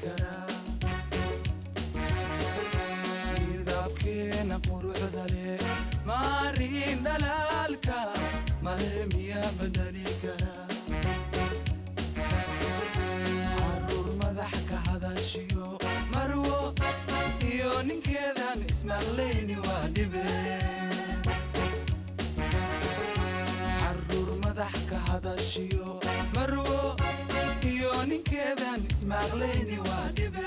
Karaa midabkeena quruxda leh, maarin dhalaalka male miyaa bedeli karaa? Caruur madax ka hadashiyo, marwo iyo ninkeedan ismaqlayni waa dhibe. Caruur madax ka hadashiyo, marwo iyo ninkeedan ismaqlayni waa dhibe.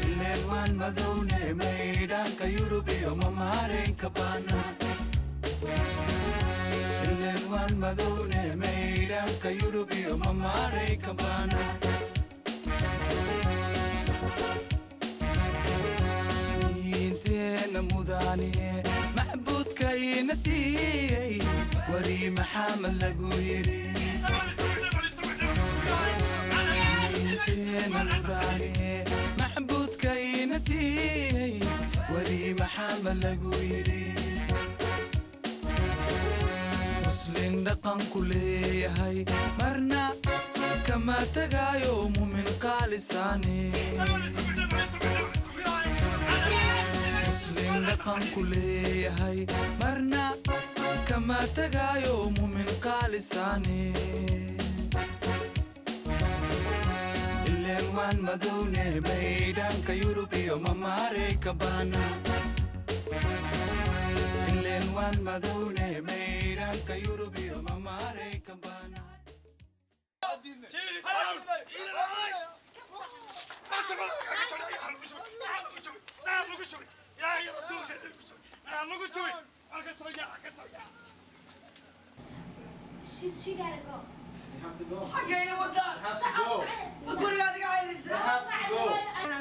Ileen waan madowne, maydhaanka Yurub iyo mamaaraynka baana. Ileen waan madowne, maydhaanka Yurub iyo mamaaraynka baana. Diinteena mudane macbuudkayna siiyey, wari Maxamed lagu yiri. Diinteena mudane macbuudkayna siiyey, wari Maxamed lagu yiri. Muslin dhaqanku leeyahay marna kama tagaayo, mumin qaalisaane. Muslim dhaqanku leeyahay marna kama tagaayo, mumin qaalisaane. Ileen waan madowne, maydhaanka Yurub iyo mamaareyka baana. Ileen waan madowne, maydhaanka Yurub iyo mamaareyka baana. She gotta go. You have to go. Xaggayna wadaan? You have to go. Ma guriga adiga cayrisa? You have to go.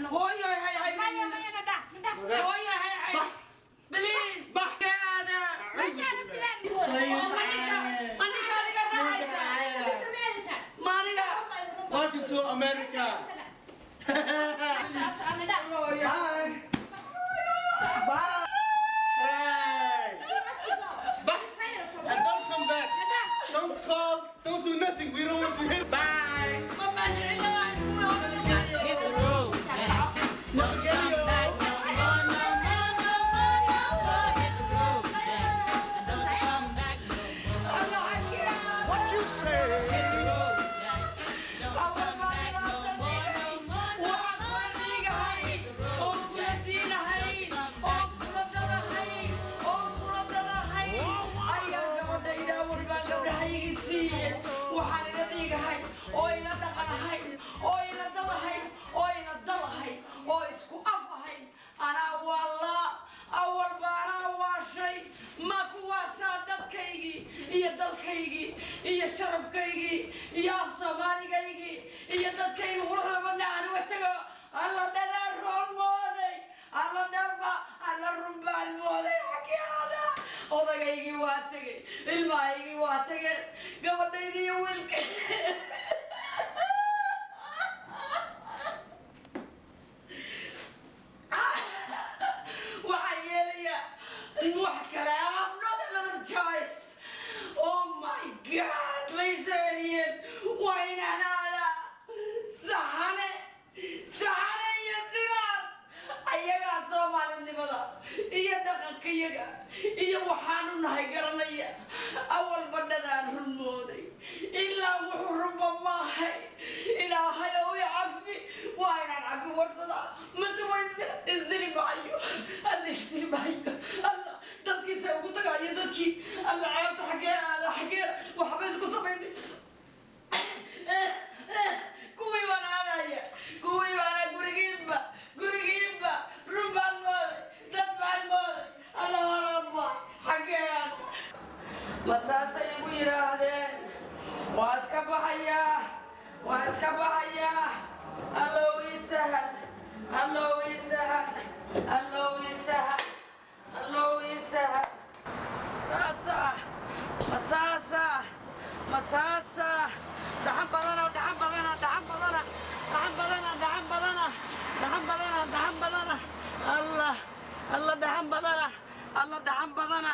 Hooyo, hay hay. Maya, maya, nadaf, nadaf. Hooyo, hay hay, please. Gaada. Ma ninka adiga raacaysa? Ma aniga? Welcome to America. Bye. Bye. Cry. Bye. And don't come back. Don't call. Don't do nothing. We don't want you here. Bye. Ma meesha ilaa Hit the road, Jack. Don't you come back no more, no more, no more, no more. Hit the road, Jack. And don't you come back no more. What you say? Hit the road, Jack. Don't you come back no more, no more, no more, no more. Hit the road, Jack. Don't you come back no more. Ayaa gabadhayda walbaa gabdhahaygii siiye. Waxaan ila dhiigahay oo ila dhaqanahay oo ila dadahay oo ila dalahay oo isku af ahay. Anaa wallaa awalba anaa waashay. Ma kuwaasaa dadkaygii iyo dalkaygii iyo sharafkaygii iyo af Soomaaligaygii iyo dadkaygii quruxda badna aniga tago? Alla dhadaan roon mooday, alla dhaba, alla runbaan mooday. Xaggeeda odagaygii waa tegey, ilmahaygii waa tageen, gabadhaydii iyo wiilka. Waxaan yeelayaa wax kale. I have not another choice. Oh my God, may soo celiyeen. Waa inaan aadaa Saxane, Saxane iyo Siraad. Ayagaa Soomaalinimada iyo dhaqankayaga iyo waxaanu nahay garanaya. Awal badhadaan run mooday, ilaa wuxuu runba maahay. Ilaahay ow i cafi. Waa inaan cafi warsadaa, mase waa isdili maayo. Alla, isdili maayo. Alla, dalkiisa ugu tagaayo dadkii. Alla, ceebta xaggee aada? Xaggee waxba isku samaynay. Kuwii baan aadaya, kuwii baana. Gurigiinba, gurigiinba run baan mooday, dad baan mooday. Alla rabba, xaggee aada? Ma saasay igu yidhaahdeen? Waa iska baxayaa, waa iska baxayaa. Allow ii sahal, Allow ii sahal, Allow ii sahal, Allow ii sahal. Saasa ma saasa ma saasa? Dhaxan badana, dhaxan badana, dhaxan badana, dhaxan badana, dhaxan badana, dhaxan badana, dhaxan badana. Allah, Allah, dhaxan badana. Alla, dhaxan badana.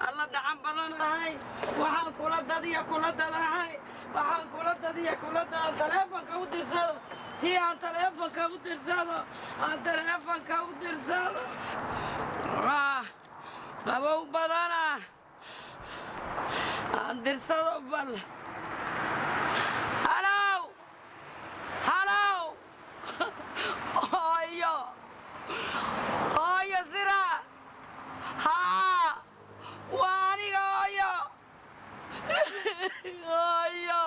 Alla, dhaxan badanahay. Waxaan kula dadiya kula dadahay, waxaan kula dadiya kula dada. Taleefanka u dirsado, tii aan taleefanka u dirsado, aan taleefanka u dirsado. Ah, qabow badana. Aan dirsado bal. Halow, halow, hooyo, hooyo, sira haa, waa aniga, hooyo, hooyo,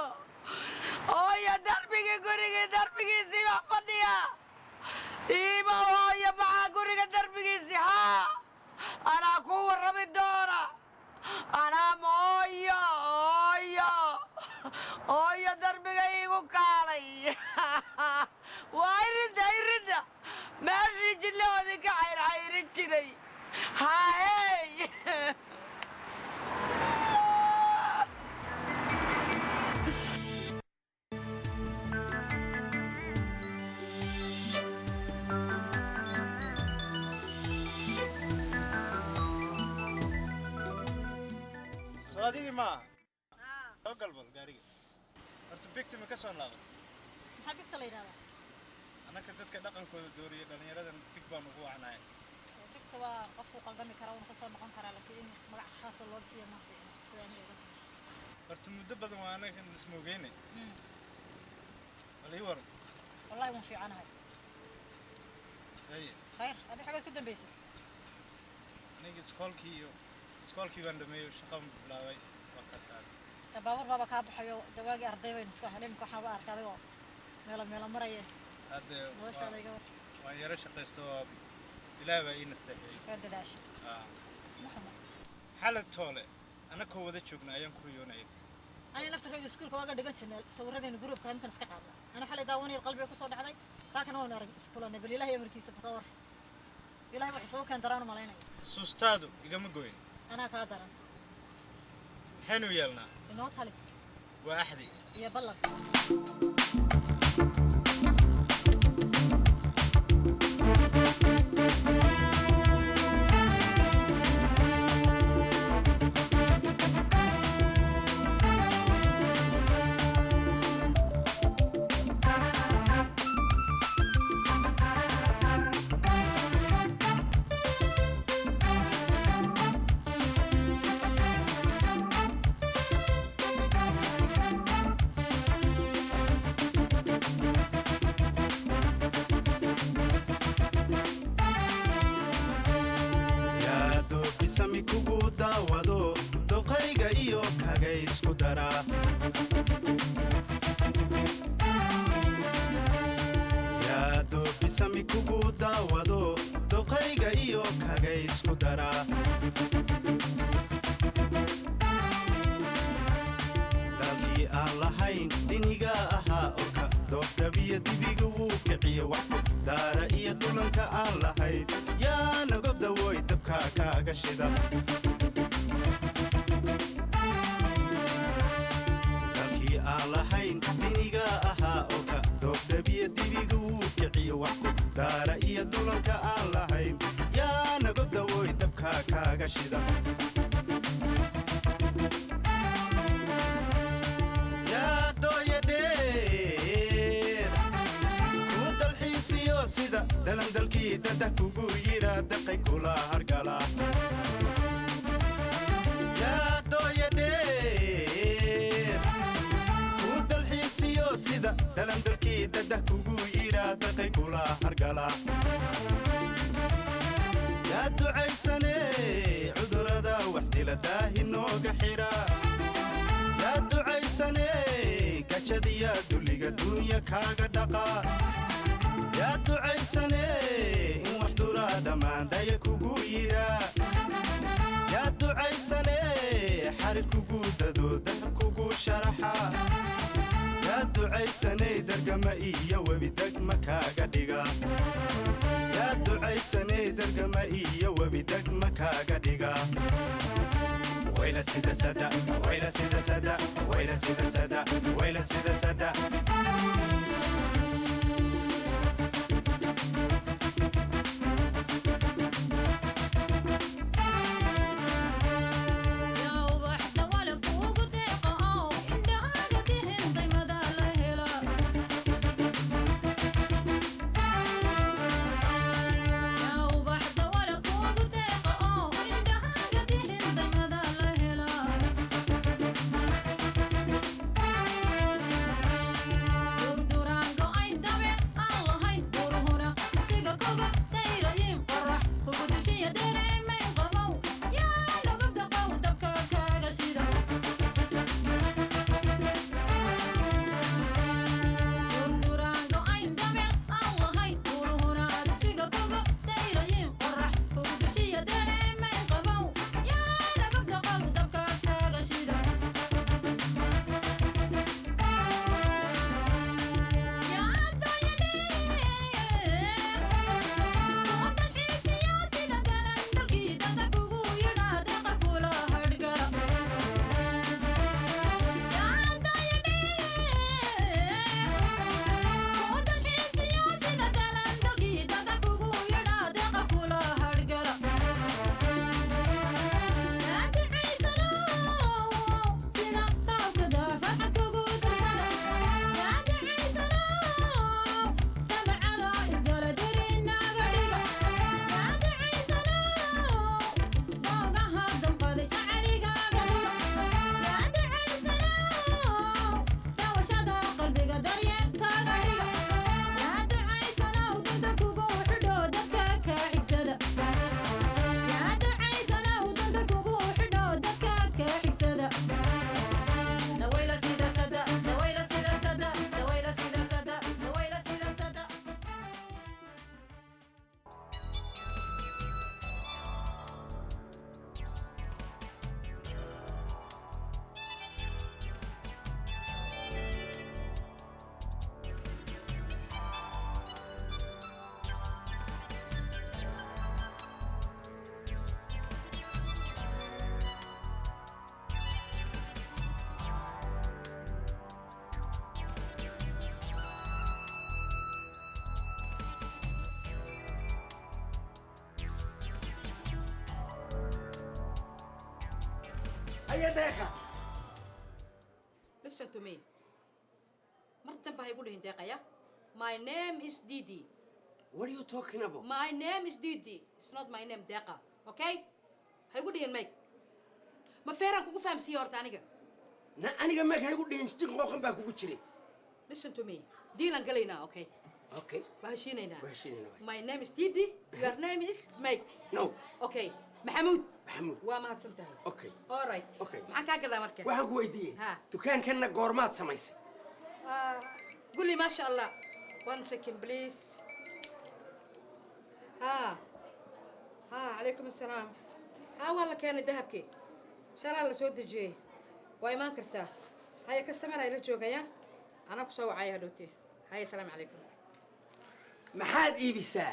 hooyo, darbigii gurigii darbigiisii baa fadhiya iima, hooyo, maxaa guriga darbigiisii? Haa, anaa kuu warrami doona, anaa mooyo, hooyo, hooyo, darbiga iigu kaalay, waa irinta, irinta meeshii jillahoodii ka cayrcayrin jiray, haahey. Soo adigii maaha? Soo galbal gaariga. Horta bigta ma ka soo laabatay? Maxaa bigta la yidhahdaa? Annaka dadka dhaqankooda dooriya dhallinyaradan big baan ugu wacnaya. Bigta waa qofku qaldami karaa, uuna kasoo noqon karaa, laakiin in magac khaasa loo bixiyo ma fiicno sida aniga iga tahay. Horta muddo badan waa annaga ismoogeynay. Bal ii waran. Wallahi waan fiicanahay. Haye. Khayr, adi xageed ku dambaysay? Aniga iskoolkii iyo iskoolkii baan dhameeyey, shaqaan bilaabay, waa kaas aad. Ta baabuur baaba kaa baxayo, dawaagii arday baynu isku ahayn, imika waxaan u arkay adigoo meelo meelo maraya. Hadde noloshaada iga war. Waan yaro shaqaysto oo Ilaah baa ii nasteexiyey. Waa dadaashay. Ah. Ma xumo. Xalad toole annakoo wada joogna ayaan ku riyoonayay. Aniga naftarkayga iskuulka waaga dhigan jirnay, sawiradeena gruupka intan iska qaadna, ana xalay daawanaya qalbiga kusoo dhacday, saakana waanu arag iskulanay. Bal Ilaahay amarkiisa ka war, Ilaahay wax isugu keen daraan u malaynaya. Xusuustaadu igama goyn. Anaa kaa daran. Maxaynu yeelnaa? Inoo tali. Waa axdi iyo ballan. Yaa doobisami kugu daawado, doqayga iyo kaga isku daraa. Yaa doobisami kugu daawado, doqayga iyo kaga isku daraa. Dalkii aan lahayn diniga ahaa orka, doobdabiyo dibiga wuu kiciyo, wax ku daara iyo dulanka aan lahayn, yaa nagobdawoy dabka kaaga shida. Dalkii aan lahayn diniga ahaa orka, doobdabiyo dibiga wuu kiciyo, wax ku daara iyo dulanka aan lahayn, yaa nagobdawoy dabka kaaga shida. Yaa dooyadheer ku dalxiisiyo sida dalandalkii dada kugu yira, daqay kula hargala. Yaa dooyadheer ku dalxiisiyo sida dalandalkii dada kugu yira, daqay kula hargala. Yaa ducaysane cudurada wax dila daahi nooga xidha. Yaa ducaysane gajadiya duliga duunya kaaga dhaqa. Yaa ducaysane in wax duraa dhammaandaya kugu yidha. Yaa ducaysane xarir kugu dado, dahab kugu sharaxa. Yaa ducaysanay dargama iyo webi degma kaaga dhiga. Yaa ducaysanay dargama iyo webi degma kaaga dhiga. Wayla sida sada, wayla sida sada, wayla sida sada, wayla sida sada. Ubax dawal kuugu deeqo oo indhahaaga dihin daymada la hela. Haye, Deeqa. Listen to me. Mar dambe ha igu dhihin Deeqaya. My name is Didi. What are you talking about? My name is Didi. It's not my name Deeqa. Okay? Ha igu dhihin Mike. Ma feeraan kugu fahamsiiye horta aniga? Na aniga Mike ha igu dhihin, jin qooqan baa kugu jiray. Listen to me. Deal-aan galaynaa, okay? Okay. Waa heshiinaynaa. Waa heshiinaynaa. My name is Didi. Your name is Mike. No. Okay. Maxamuud. Maxamuud. Waa mahadsan tahay. Okay. All right. Okay. Maxaan kaa gadaa marka? Waxaan ku weydiiyey, Ha. dukaankanna goormaad samaysay? Ah, guli, maasha Allah. One second, please. Ha. Ha, calaykum assalaam. Ha, waa la keenay dahabkii. Shalaa la soo dejiyey. Waa imaan kartaa. Haya, customer ay la joogaya. Anaa ku soo wacaya hadhowti. Haya, asalaamu calaykum. Maxaad iibisaa?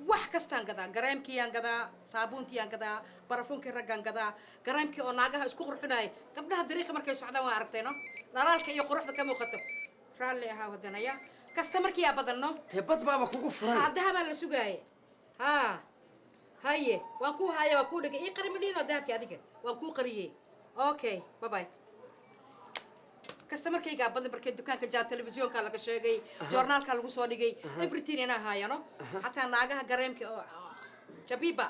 Wax kastaan gadaa. Gareemkiiyaan gadaa, saabuuntiiyaan gadaa, barafuunkii raggaan gadaa, gareemkii oo naagaha isku qurxinaya. Gabdhaha dariiqa markay socdaan waa aragtay, no, dhalaalka iyo quruxda ka muuqato. Raalli ahaa wadanaya, customer-kiyaa badan, no. Tee bad baaba kugu furan. Ha, dahabaa la sugaaya. Ha, haye, waan kuu haya, waan kuu dhigay. Ii qari midhiinoo dahabkii adiga waan kuu qariyey. Okay, bye bye. Customer-kaygaa badan. Markay dukaanka jaa, telefisyoonkaa laga sheegay, joornaalkaa lagu soo dhigay, everything inaa haayano. Xataa naagaha gareemka oo jabiba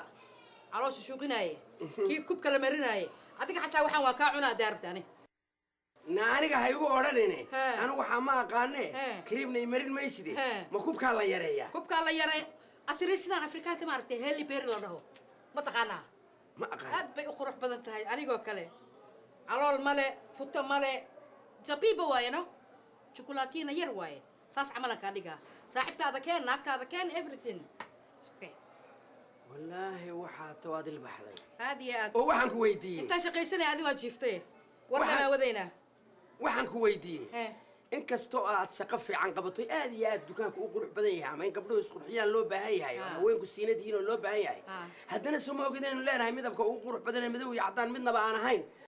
caloosha shuuqinaaye, kii kubka la marinaaye, adiga xataa waxaan waa kaa cunaa daarabta ani. Na aniga ha igu odhanine. He. Anigu waxaa ma aqaane. He. Kariibna i marin mayside. He. Ma kubkaa la yareeyaa? Kubkaa la yaray atiri sidaan Afrikaanta, maaragtay, Halle Berry la dhaho, ma taqaanaa? Ma aqaan. Aad bay u qurux badan tahay. Anigoo kale calool male, futo male, jabiba waaye, no, jukulaatina yar waaye. Saas camalan kaa dhigaa. Saaxiibtaada keen, naagtaada keen, everything. It's okay. Wallaahi waxaa tawaad ilbaxday. Aad iyo aad. Oo waxaan ku weydiiyey, Intaan shaqaysanaya adi waa jiiftay. Warna maa wadaynaa? Waxaan ku weydiiyey, inkastoo aad shaqo fiican qabatay, aad iyo aad dukaanka u qurux badan yahay, ama in gabdhuhu isqurxiyaan loo baahan yahay, oo haweenku siinadihiin oo loo baahan yahay, haddana soo ma ogid inaynu leenahay midabka ugu qurux badan ee madow iyo caddaan midnaba aan ahayn?